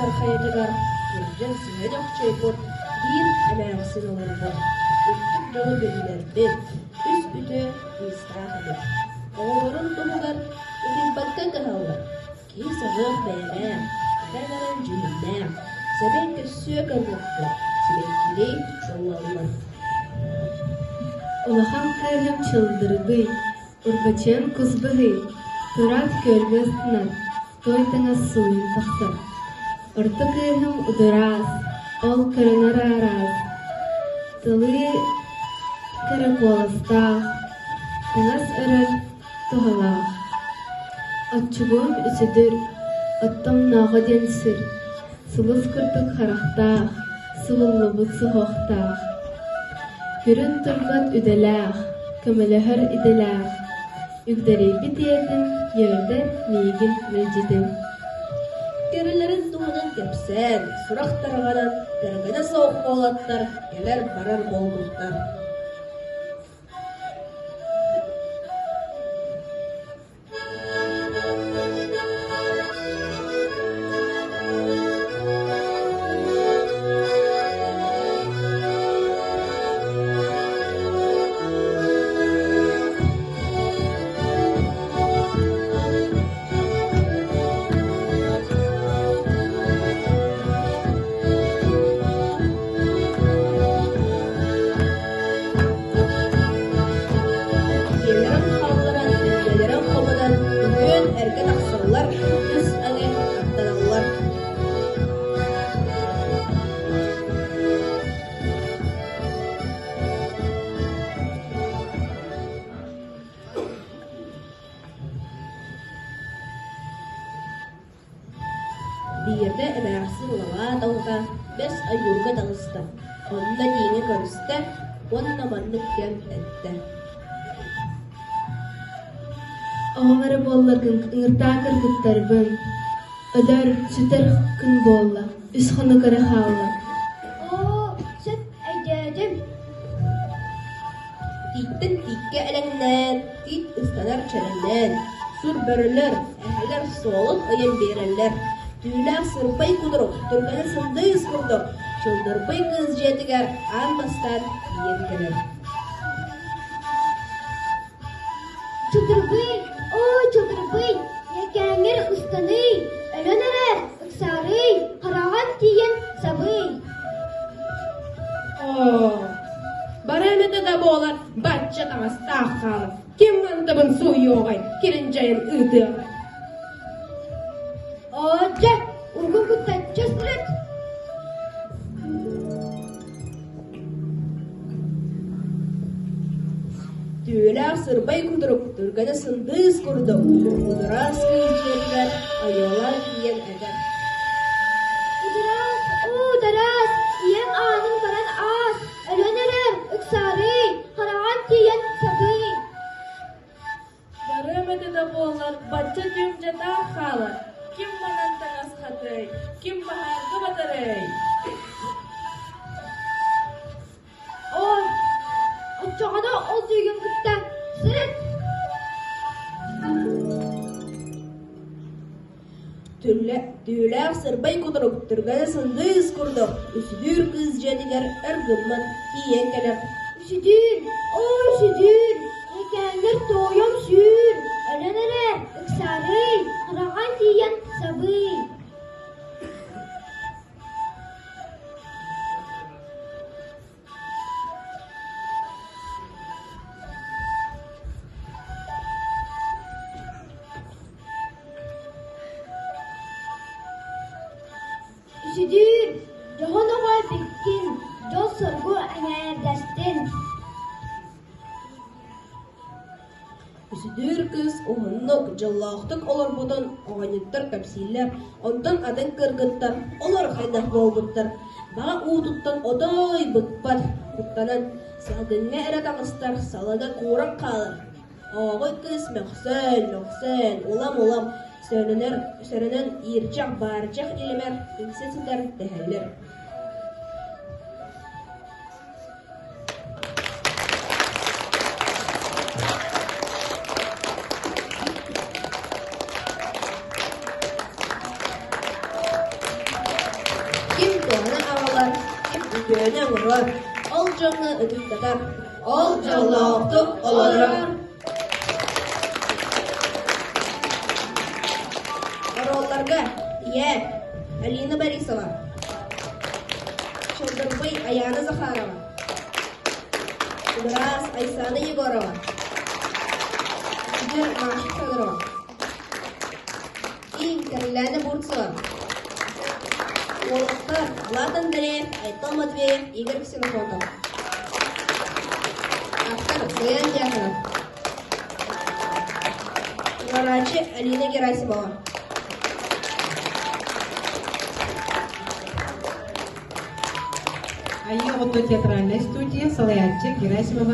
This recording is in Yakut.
тахсар хайатыгар кырдьан сыһан охчойбут биир эмээхсин олорбут, үрдүк дьолу биллэрбит, үс үтүө кыыстаах эбит. Оҕолорун туһугар ытыйбакка кыһаллар, киһи сөҕүөх бэйэлээх, этэн-эрэн дьүһүннээх, сэмэй көссүө кыргыттар, сибэккилии сыллаллар. Улахан кыыһым Чылдырбый, Урбачыан кус быһый, тураат күөлгэ ыстанар, туой таҥас сууйан тахсар. Орто кыыһым удураас, ол көрүнэр араас, тылыы кэрэ куоластаах, таҥас өрөр туһалаах. Оччугуом үсүдүр, оттомнооҕо диэн сүр, сулус курдук харахтаах, субуллубут суһуохтаах. Күрүн турбат үдэлээх, көмөлөһөр идэлээх, үгдэрийбит ийэтин үөрдэр миигин мэлдьитин. Кэрэлэрин туһунан кэпсээн, сурах тарҕанан, кэргэнэ суох уолаттар кэлэр-барар буолбуттар. Дьиэлэрин хаалларан, дьиэлэрин хомунан, үһүөн эргэ тахсаллар, үс аҥы аттаналлар. Биирдэ эмээхсин улалаат алҕа бэс ойуурга таҕыста, онно тииҥи көрүстэ уонна маннык диэн эттэ: Оҕом эрэ буолларгын ыҥыртаа кыргыттарбын, өлөр, сүтэр күн буолла, үс хонук эрэ хаалла. Оо, сөп өйдөөтүм. Тииттэн тииккэ элэҥнээн, тиит ыстанар чэрэлээн, сур бөрөлөр, эһэлэр суолун ыйан биэрэллэр. Түүлээх сырбай кудурук, түргэнэ сындыыс курдук, чылдырбай кыыс дьиэтигэр аан бастаан тиийэн кэлэр. Чылдырбый, оо, чылдырбый, ньэкээҥҥэр ыстаный, өлөн эрэр, ыксаарый, хараҕан тиийэн сабый. Оо, бары эмэтэ да буолар бачча таҥастаах хаалар. Ким мантыбын сууйуоҕай, кирин дьайын ыытыаҕай? Оо, дьэ, ургун куттаччы сырыт. Түүлээх сырбай кудурук, түргэнэ сындыыс курдук, удураас кыыс дьиэтигэр ойуолаан тиийэн этэр. Удураас, оо, удараас, ийэм аанын баран аас, өлөн эрэр, ыксаарый, хараҕан тиийэн сабый. Барыам этэ да буоллар, бачча түҥ-дьатаах хаалар. Ким манан таҥас хатыай, ким баһаарга батарыай? Оо, оччоҕуна ол дьүгүн кытта сырыт! Түүлээх сырбай кутурук түргэнэ сындыыс курдук үсүдүүр кыыс дьиэтигэр өр гыммат тиийэн кэлэр. Үсүдүүр, оо, үсүдүүр, мэкээннэр тоойом сүүр, өлөн эрэр, ыксаарый, хараҕан тиийэн сабый. Үсүдүүр, дьоһун оҕо эбиккин, дьол-соргу эҥээрдэстин. Үсүдүүр кыыс уһуннук, дьоллоохтук олорбутун оҕонньоттор кэпсииллэр, онтон атын кыргыттар олор хайдах буолбуттар, баҕа уутуттан отой быкпат, куттанан, салгыҥҥа эрэ таҕыстар, салага кууран хаалар. Ооҕуй кыыс мөхсөн, мөхсөн, улам-улам сөрөнөр, сөрөнөн иирчэх-баарчах илимэр иҥсэ сытар дэһэллэр. олорор, ол дьоҥҥо ытыктатар, ол дьоллоохтук олорор. Оруолларга Ийэ Алина Борисова, Чолдорбой Айаана Захарова, Быраас Айсана Егорова, Игорь Маша Федорова, Киин Кэрилээнэ Бурцева, Уолаттар Влад Андреев, Айтал Матвеев, Игорь Ксенофонтов. Автор Саян Дьяконов. Туруорааччы Алина Герасимова. Айыы оҕото театральнай студия салайааччы Герасимова.